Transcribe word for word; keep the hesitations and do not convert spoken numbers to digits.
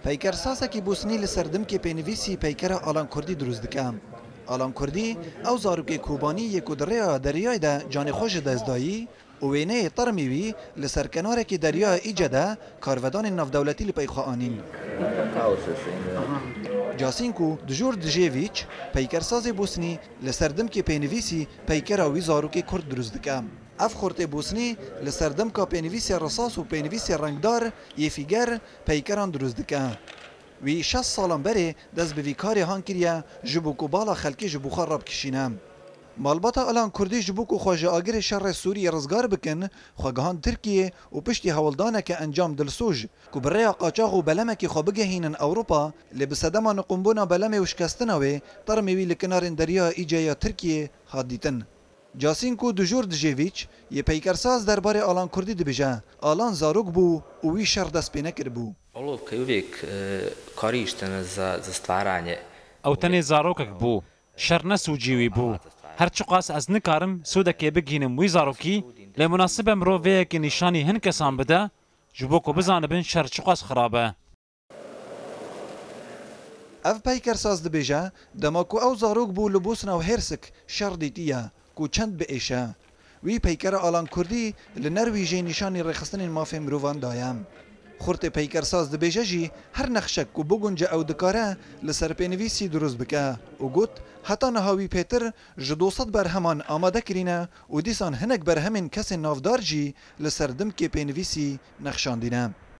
Peykersazekî Bûsnî li ser dimkê pênivîsî peykera Alan Kurdî dirust dike. Alan Kurdî, ew zarokê Kobanî yê ku di rêya deriyayê de canê xwe ji dest dayî û wêneyê termê wî li ser kenarekî Deryaya Îce de karvedanên navdewletî li pey xwe anîn. Casînko Dijûr Dijêvîç, peykersazê Bûsnî, li ser dimkê pênivîsî peykera wî zarokê Kurd dirust dike. Ev xurtê Bûsnî li ser dimka pênivîsê risas û pênivîsê rengdar yê fîger peykeran dirust dike. Wî şeş salan berê dest bi vî karê han kiriye ji bo ku bala xelkê ji bo xwe rabikişîne. Malbata Alan Kurdî ji bo ku xwe ji agirê şerê Sûriyê rizgar bikin, xwe gihand Tirkiyê û piştî hewldaneke encam dilsoz ku bi rêya qaçax û belemekî xwe bigehînin Ewropa, lê bi sedema niqûnbûna belemê û şikestina wê, termê wî li kinarên Derya Îce ya Tirkiyê hat dîtin. Casînko Dijûr Dijêvîç yê peykersaz derbarê Alan Kurdî dibêje, Alan zarok bû û wî şer dest pê nekiribû. Olovka je uvijek, e, korišten za, za stvaranje. Ew tenê zarokek bû. Şer ne sûcî wî bû. Her çiqas ez nikarim sûdekê bigihînim wî zarokî, lê munasib e mirov vê yekê nîşanî hin kesan bide, ji bo ku bizanibin şer çiqas xirab e. Ev peykersaz dibêje, dema ku ew zarok bû li Bosna û Hêrsik şer dîtiye, ku çend biêşe. Wî peykera Alan Kurdî li Nerwîjê nîşanî rêxistinên mafên mirovan daye. Xurtê peykersaz dibêje jî her nexşek ku bigunce ew dikare li ser pênivîsî dirust bike û got, heta niha wî pêtir ji du sed berheman amade kirîne û dîsan hinek berhemên kesên navdar jî li ser dimkê pênivîsî nexşandîne.